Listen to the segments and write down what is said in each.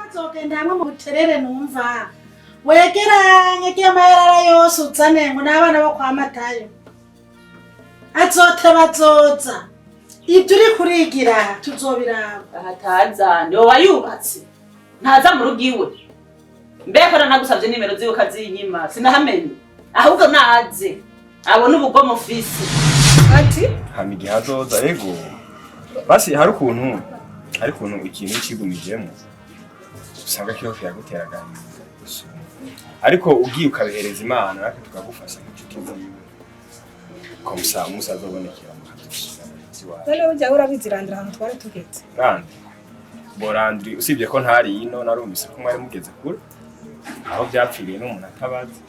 Azogenda hamwe mu buterere, numva wegeranye ry'amayarara yose uzane ngo n'abana bo kwa Matayo. Azoteba azoza, ibyo uri kurigira tuzobiraba. Ahataza niwe wayubatse, ntaza mu rugo iwe. Mbega ko nagusabye nimero ziwe ukazinyima, sinahamenye. Ahubwo naze abone ubugomo ufise. Ati Hama igihe azoza, ego basi, hari ukuntu ikintu kigumijemo usanga kiriho kiragutera agahinda gusumba. Ariko ugiye ukabihereza Imana, natwe tukagufasha nk'inshuti ziwe, comme ça umunsi azobonekera mukadushira iwawe. None burya urabizirandira ahantu twari tugeze? Randi borandri, usibye ko ntari ino, narumvise ko mwari mugeze kure aho byapfiriye n'umuntu atabazi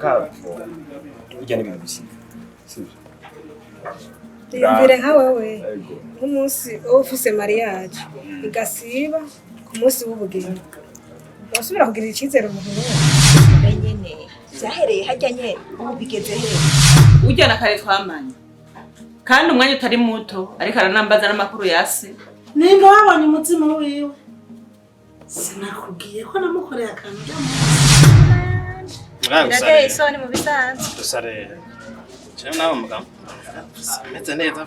kabo. Burya n'ibintu bisiga, sibyo? Yiyumvire nka wewe. Ego. Nk'umunsi wowe ufise mariage igasiba ku munsi w'ubugeni, wasubira kugirira icyizere umuntu n'umwe? Mbe nyene vyahereye harya nyene, ubu bigeze hehe? Urya na kare twamanye, kandi umwanya utari muto, ariko aranambaza n'amakuru yase. Nimba wabonye umuzimu wiwe, sinakubwiye ko namukoreye akantu ujya munsi? Birateye isoni mu bisanzwe. Gusa rero jewe nawe mugabo meze neza.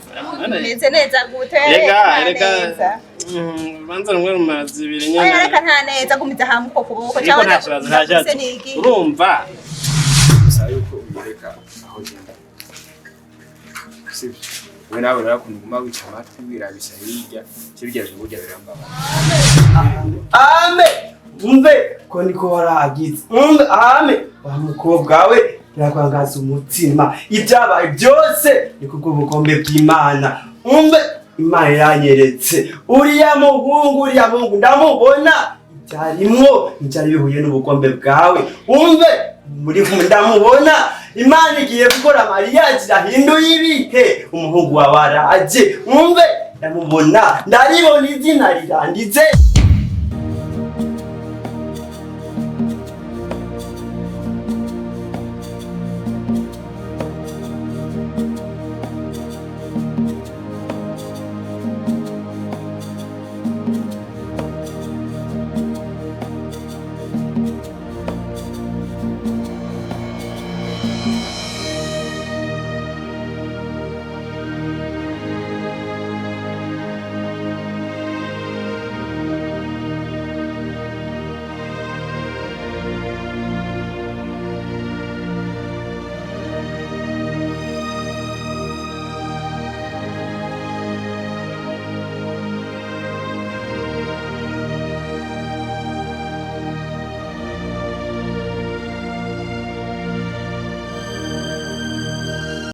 Meze neza gute? Rega Nta rega. neza. Urubanza rumwe rumara zibiri Oya. Nyene. Reka, nta neza, gumiza hamwe uko kuboko. Ariko nta kibazo, nta kibazo. Niki? Urumva. Gusa yuko uyereka aho ugenda, sibyo? We nawe rero ukuntu uguma wica amatwi, wirabisha hirya, kirya burya birambabaza. Ame umve ko niko waragize, umve ame wa mukobwa we, birakwangaza umutima. Ibyabaye byose ni kubw'ubukombe bw'Imana. Umve, Imana iranyeretse uriya muhungu, uriya muhungu ndamubona, ibyarimwo ntibyari bihuye n'ubukombe bwawe. Umve, muri kumwe ndamubona, Imana igiye gukora mariage, irahinduye ibihe. Umuhungu wawe araje. Umve, ndamubona, ndaribona, izina riranditse.